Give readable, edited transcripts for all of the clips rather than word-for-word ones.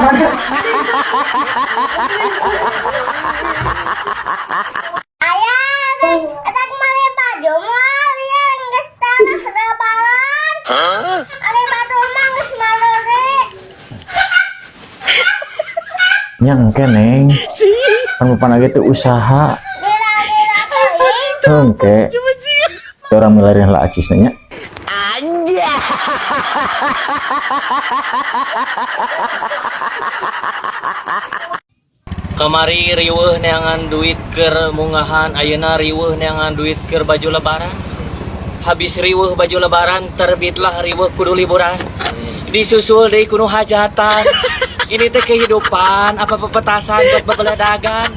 Mana? Ayah, eta meuli baju moal ieu geus tah lebaran. Ari batur mah geus mareri. Nya engke, Neng. Kan bapak lagi teh usaha. Lila-lila teuing. Engke. Orang milarian lah acisna nya. Kamari riweuh neangan duit keur mungahan, ayeuna riweuh neangan duit keur baju lebaran. Habis riweuh baju lebaran, terbitlah riweuh kudu liburan. Disusul deui kudu hajatan. Ini teh kehidupan apa pepetasan buat bebeledagan?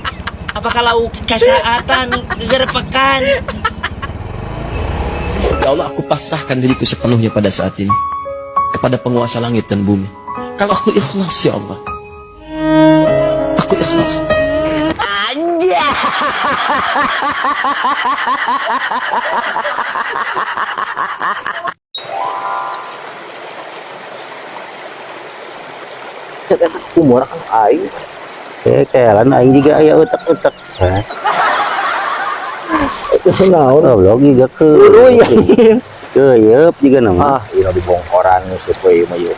Apa kalau kasaatan gerepekan? Ya Allah, aku pasrahkan diriku sepenuhnya pada saat ini kepada penguasa langit dan bumi. Kalau aku ikhlas, ya Allah. Aku ikhlas. Umur kan aing. Eh, kelan aing juga aya utek-utek. Hah? Naon? Goblok juga ke. Keuyeup juga nama. Ah, ieu dibongkoran nguseup we mah ieu.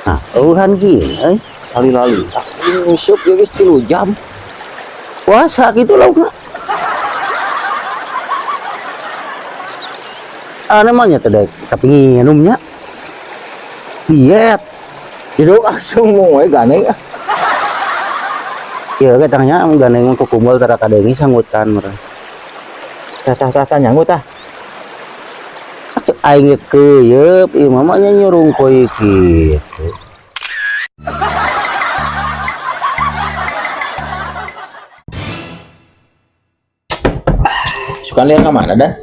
Nah, eueuhan gini euy. Lali-lali. Ah, ini nguseup ieu geus 3 jam. Puasa kitu laukna. Ah, namanya teh daek tapi nginumnya. Diet. Hidup langsung mau we gandeng ah. Ya katanya gandeng ku kumpul tara kadengi sanggutan meureun. Tah tah tah tah nyanggut tah. Cek aing ge keuyeup ieu mah nya nyurung koi kitu. Sukan lian ka mana dan?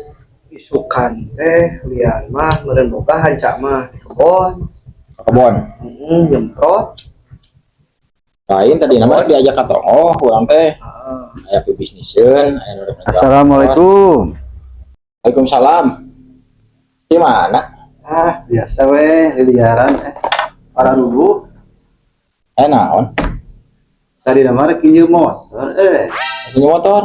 Isukan teh lian mah meureun boga hanca mah di kebon. Ka kebon. Heeh, nyemprot. Lain tadi nama diajak ka tonggoh urang teh. Heeh. Aya pibisniseun, aya nu rek ngajual. Assalamualaikum. Waalaikumsalam. Di mana? Ah, biasa weh liliaran Para dulu Eh naon? tadi nama rek injeum motor Punya motor.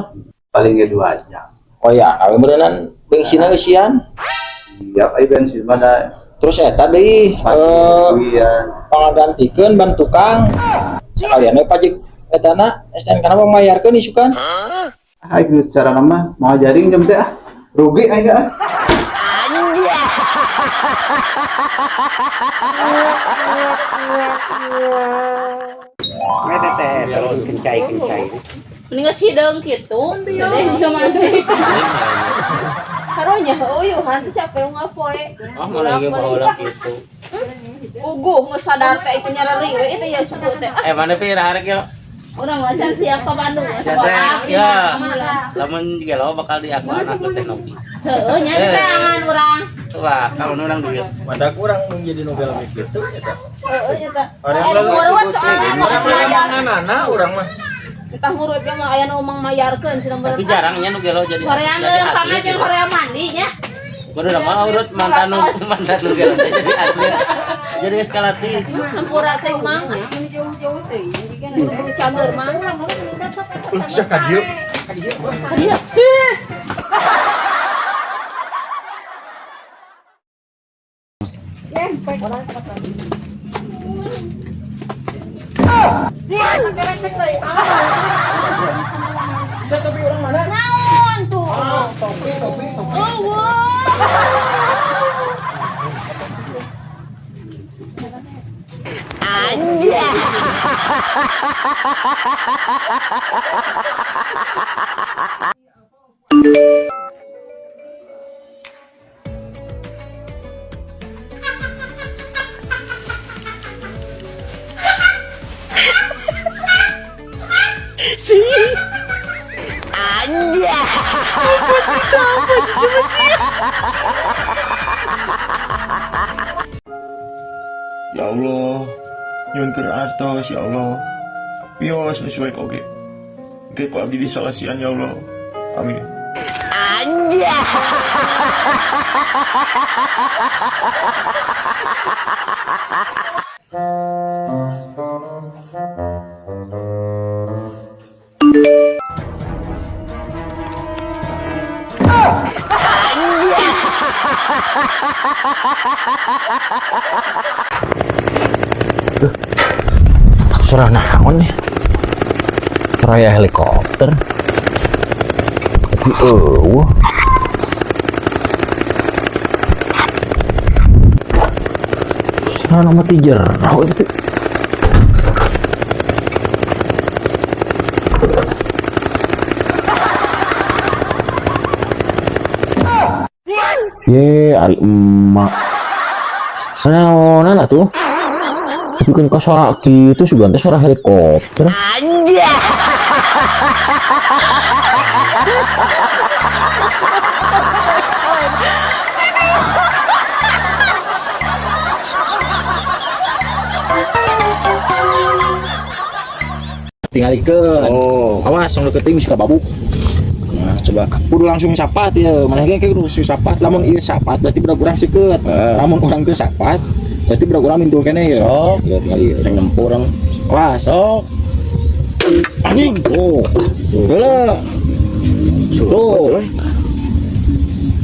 Paling ge 2 jam. Oh ya, awe meureunnan bensinna eusian. Siap ai bensin mah da Terus eta deui iya. Pangagantikeun ban tukang. Sekalian we pajak etana STNK na mayarkeun isukan. Ah, ieu cara mah mau jaring jam teh ah. Rugi aing ah. Mending geus hideung kitu, dede juga mandi. Karunya uyuhan teh capek ngapoe. Ah, malah ge baheula kitu. Uguh geus sadar teh penyereri we itu ya suku teh. Ah, Eh, mana pi rarek yo? urang mah can siap ka Bandung. Sia teh, ya. Lamun gelo bakal diaku anak teh Nopi. Heeh, nya tangan urang. Wah, kalau nurang duit. Mata kurang menjadi Nobel gitu eta. Heeh, nya teh. Orang Aya nu ngurut soalnya Orang mah aya. anak urang mah. Kita ngurut ge mah aya nu mangmayarkeun cenah Tapi jarangnya nu gelo jadi Hoream jadi leumpang atlet aja gitu. hoream mandi nya. Kudu mah urut mantan nu gelo teh jadi atlet. Jadi geus kalatih. Hampura teh mang. Jauh-jauh teh. Kudu cager mang. Bisa ka dieu. Ka dieu. Naon tuh? Topi, topi, topi. Eueuh. Ya Allah, nyuhunkeun artos ya Allah. Wios nu suek oge. Engke ku abdi disolasian ya Allah. Amin. Suara naon nih? Suara ya helikopter. Tapi eueuh. Suara nama ti jero itu. Ye, ari emak. Naonan atuh? Tapi kan kok suara gitu sugan teh suara helikopter. Tinggalikeun. Oh. Awas tong deket bisa babuk. Nah, coba. Kudu langsung sapat ya. Maneh ge kudu langsung sapat. Lamun ieu sapat berarti budak urang sikeut. Heeh. Lamun urang teu sapat berarti budak urang mintul keneh ya. Sok. Ya tinggal ieu. Yang nempo orang. Awas. Sok. Anjing. Oh. Heula. Tuh.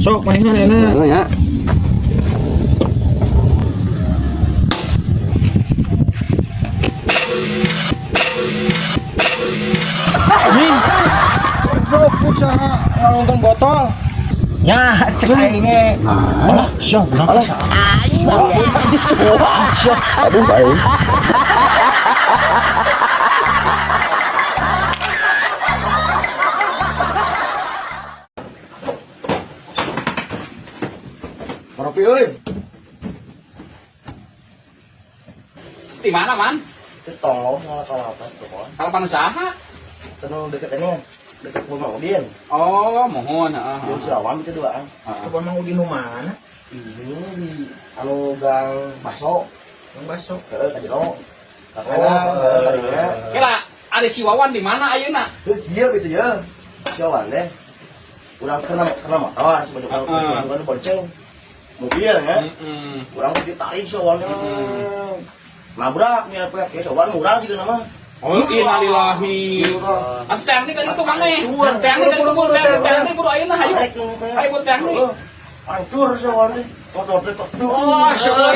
Sok manehna enak. Heeh ya. Nonton botol. Ya, cek aing ge. Alah, sia urang. Alah. Aduh, aing. Kopi euy. Di mana, Man? Itu tongol sama kalapan tuh kon. Kalapan usaha. Tenu deket ini, deket rumah Udin. Oh, mohon, heeh. Di Surawan itu duaan. Kebon Mang Udin nu mana? Ini di anu gang baso. Mang baso. Heeh, ka jero. Karena tadinya Kira ada si Wawan di mana ayeuna? heuh kieu gitu ya. Si Wawan deh. Urang kena kena motor sebenarnya Heeh. bukan bonceng. Mobil ya. Heeh. Urang ditarik si Wawan. Nabrak nih apa ya, si Wawan murah juga nama. Oh, innalillahi. Atuh teh kan itu maneh. Teh kan itu teh teh kudu ayeuna hayu. Hayu ku teh nih. Hancur si Wawan deh. Motor teh. Oh, syukur.